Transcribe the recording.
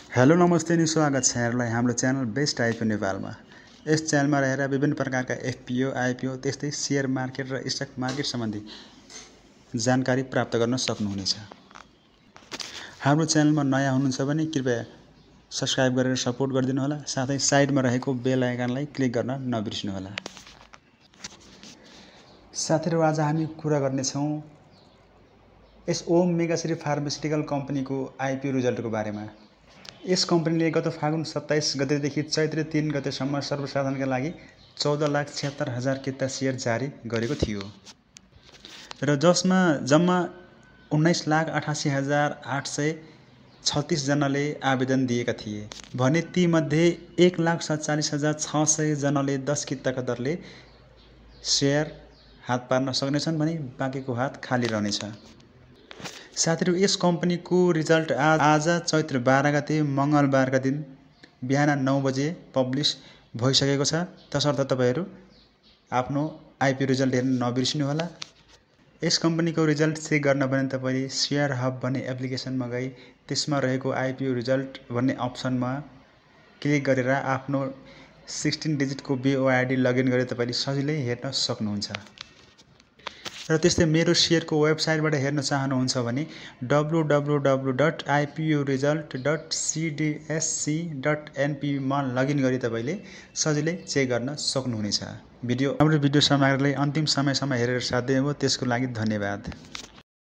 Hello नमस्ते नि स्वागत छ यहाँहरूलाई हाम्रो च्यानल बेस्ट आइपिओ नेपालमा। यस च्यानलमा रहेर विभिन्न प्रकारका एफपिओ आइपिओ त्यस्तै सेयर मार्केट र स्टक मार्केट सम्बन्धी जानकारी प्राप्त गर्न सक्नुहुनेछ। हाम्रो च्यानलमा नयाँ हुनुहुन्छ भने कृपया सब्स्क्राइब गरेर सपोर्ट गरिदिनु होला। साथै साइडमा रहेको बेल आइकनलाई क्लिक गर्न नबिर्सनु होला। साथीहरु, आज हामी कुरा गर्नेछौँ यस ओम मेगाश्री फार्मास्युटिकल कम्पनीको आइपिओ रिजल्टको बारेमा। यस कम्पनीले गत फागुन 27 गतेदेखि चैत्र 3 गतेसम्म सर्वसाधारणका लागि 14,76,000 किता सेयर जारी गरेको थियो र जसमा जम्मा 19,88,836 जनाले आवेदन दिएका थिए भने तीमध्ये 1,47,600 जनाले 10 किताका दरले सेयर हात पार्न सक्नेछन् भने बाँकीको हात खाली रहनेछ। साथीहरु, यस कम्पनीको रिजल्ट आज चैत्र 12 गते मंगलबारका दिन बिहान 9 बजे पब्लिस भइसकेको छ। तसर्थ तपाईहरु आफ्नो आइपिओ रिजल्ट हेर्न नबिर्सिनु होला। यस कम्पनीको रिजल्ट चेक गर्न भने तपाईले शेयर हब भन्ने एप्लिकेसनमा गई त्यसमा रहेको आइपिओ रिजल्ट भन्ने अप्सनमा क्लिक गरेर आफ्नो 16 डिजिटको बीओआईडी लगइन गरे तपाईले सजिलै हेर्न सक्नुहुन्छ। र त्यस्तै मेरो सेयरको वेबसाइटबाट हेर्न चाहनुहुन्छ भने www.iporesult.cdsc.np मा लगइन गरी तपाईले सजिलै चेक गर्न सक्नुहुनेछ। हाम्रो भिडियो समाग्रलाई अन्तिम समयसम्म हेरेर साथ दिनुभयो त्यसको लागि धन्यवाद।